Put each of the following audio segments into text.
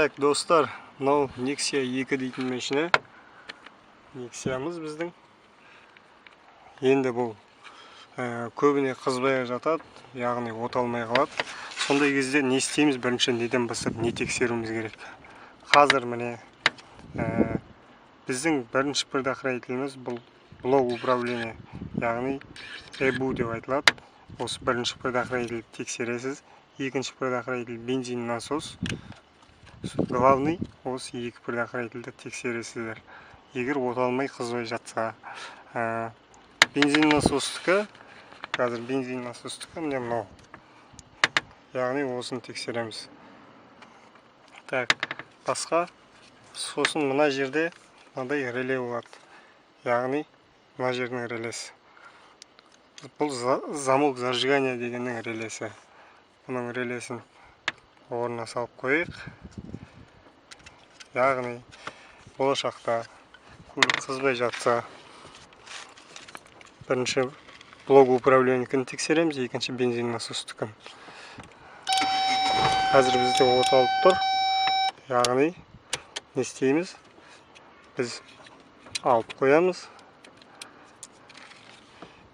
Так, достар, мынау Nexia 2 дейтін машина. Nexia'мыз біздің. Енді бұл көбіне қызбай жатады, яғни от алмай қалады. Сондай кезде не істейміз? Бірінші неден бастап не тексеруіміз керек? Қазір міне біздің бірінші предохранителіміз бұл блок управления, яғни ЭБУ деп айтылады. Осы бірінші предохранитель тексересіз. Екінші предохранитель бензин насос. Главный осы екі предохранительді тексересіздер. Егер от алмай қызбай жатса, бензин насостікі, қазір бензин насостікі міне мынау. Яғни осыны тексереміз. Так, басқа сосын мына жерде мынадай реле болады. Яғни мына жердің релесі. Бұл замок зажигания дегеннің релесі. Бұның релесін орнына салып қояйық. Яғни болашақта көлік қызбай жатса, бірінші блок управлениекін тексереміз, екінші бензин насостікін. Қазір бізде от алып тұр. Яғни не істейміз? Біз алып қоямыз.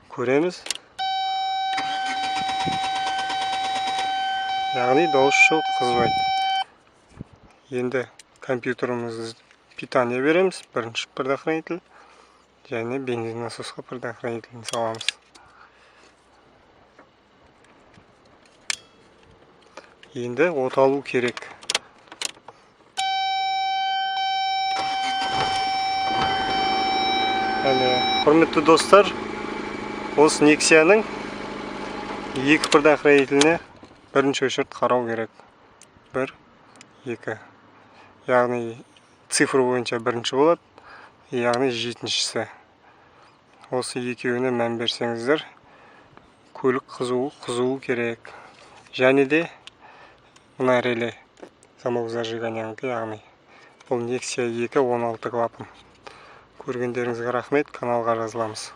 Көреміз. Яғни дауыс жоқ, қызбайды. Енді компьютерімізді питание береміз. Бірінші предохранитель және бензин насосқа предохранителін саламыз. Енді от алу керек. Әне, құрметті достар, осы Nexia-ның екі предохранителіне бірінші очередь қарау керек. 1, 2. Яғни цифр бойынша бірінші болады, яғни жетіншісі. Осы екеуіне мән берсеңіздер, көлік қызуы керек. Және де мына реле замок зажиганиянікі, яғни бұл Nexia 2 16 клапан. Көргендеріңізге рахмет, каналға жазыламыз.